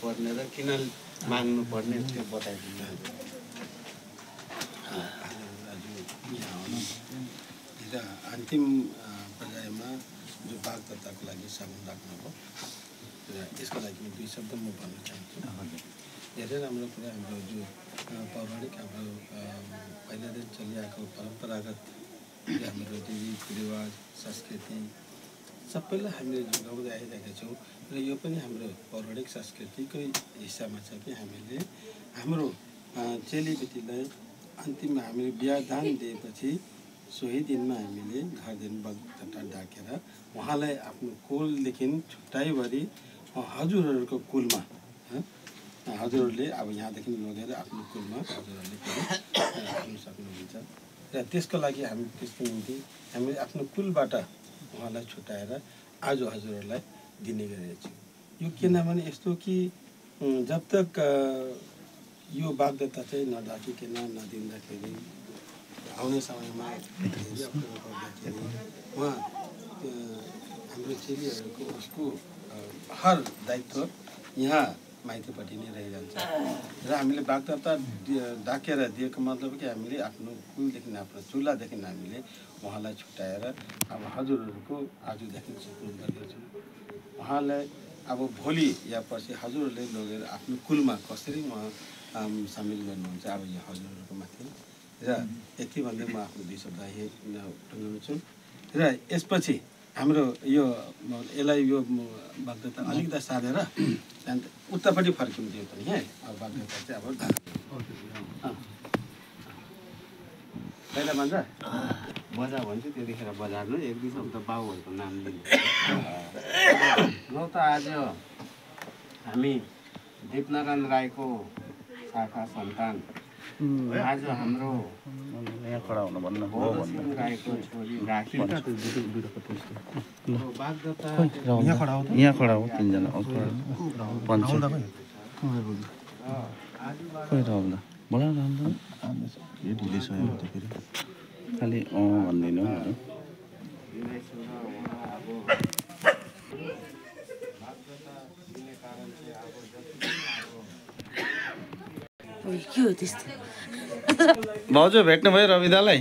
पर्ने र किन माग्नु पर्ने त्यो बताइदिनु। अन्तिम पर्यायमा जो वाग्दत्ताको लागि सामन राख्नुभयो र यसको लागि दुई शब्द म भन्न चाहन्छु। धेरै राम्रो कुरा हाम्रो जो पौराणिक हाम्रो पहिलादेखि चलिआएको परम्परागत हाम्रो रीतिरिवाज संस्कृति सबैलाई हामीले जोगाउँदै आइरहेका छौँ र यो पनि हाम्रो पौराणिक संस्कृतिकै हिस्सामा छ कि हामीले हाम्रो चेलीबेटीलाई अन्तिममा हामीले बिहादान दिएपछि सोही दिनमा हामीले घरदेखि वाग्दत्ता ढाकेर उहाँलाई आफ्नो कुलदेखि छुट्टाइभरि हजुरहरूको कुलमा हजुरहरूले अब यहाँदेखि लगेर आफ्नो कुलमा हजुरहरूले राख्नु सक्नुहुन्छ र त्यसको लागि हामी त्यसको निम्ति हामीले आफ्नो कुलबाट उहाँलाई छुट्याएर आज हजुरहरूलाई दिने गरेका छौँ। यो किनभने यस्तो कि जब तक यो वाग्दत्ता चाहिँ नढाकिकन नदिँदाखेरि आउने समयमा उहाँ हाम्रो चेलीहरूको उसको हर दायित्व यहाँ माइतीपट्टि नै रहिरहन्छ र हामीले वाग्दत्ता ढाकेर दिएको मतलब कि हामीले आफ्नो कुलदेखि आफ्नो चुल्हादेखि हामीले उहाँलाई छुट्याएर अब हजुरहरूको आजदेखि सुपुर्द गर्दैछौँ। उहाँलाई अब भोलि या पछि हजुरहरूले लगेर आफ्नो कुलमा कसरी उहाँ सामेल गर्नुहुन्छ अब यो हजुरहरूको माथि र यति भन्दै म आफ्नो दुई शब्द टुङ्गाउँछु र यसपछि हाम्रो यो यसलाई यो वाग्दत्ता अलिकति सारेर त्यहाँदेखि उतापट्टि फर्किनु दियो पनि है। अब वाग्दत्ता चाहिँ अब पहिला भन्छ बजा भन्छु त्यतिखेर बजार्नु एक दुई शब्द बाबुहरूको नाम लिनु ल त आज हामी दीपनारायण राईको शाखा सन्तान आज हाम्रो यहाँ खडा हुनु भन्नु राईको छोरी राखी यहाँ खडा हो तीनजना पञ्च खोइ राहुल बोला राहुल ढिलै छ खालि भनिदिनु के हो त्यस्तो? भाउजू भेट्नुभयो रविदालाई?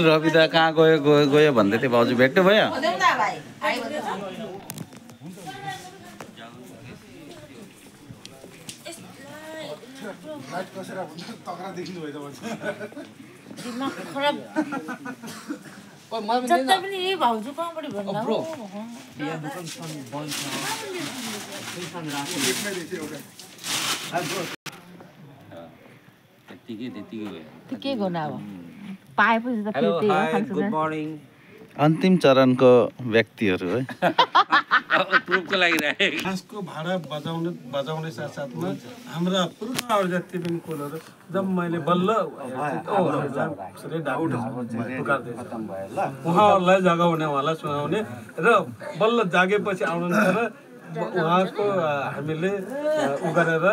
रविदा कहाँ गयो भन्दै थियो भाउजू, भेट्नुभयो? जता पनि भाउजू कहाँबाट भन्नु के गर्नु अब पाएपछि त फेरि त्यही हो खान्छ। अन्तिम चरणको व्यक्तिहरू है प्रुफको लागि खासको भाडा बजाउने साथसाथमा हाम्रा पुरानो जति पनि कुलहरू जब मैले बल्ल उहाँहरूलाई जगाउने उहाँलाई सुनाउने र बल्ल जागेपछि आउनुहुन्छ र उहाँको हामीले उ गरेर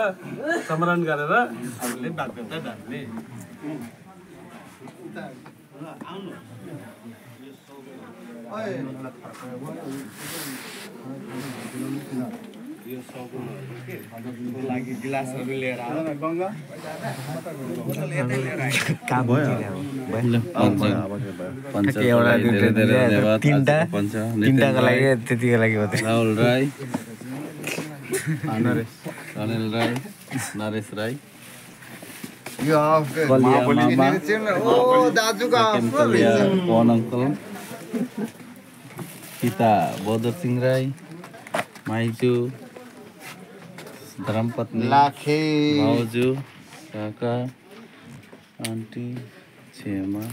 स्मरण गरेर हामीले वाग्दत्ता ढाक्ने। यो सगुनको लागि गिलासहरू लिएर तिनटाको लागि त्यतिको लागि हो राहुल राई, अनिल राई, नरेश राई, पवन अङ्कल, पिता बहादुर सिंह राई, माइजू, धर्मपत्नी लाखे, भाउजू, काका, आन्टी, छेमा।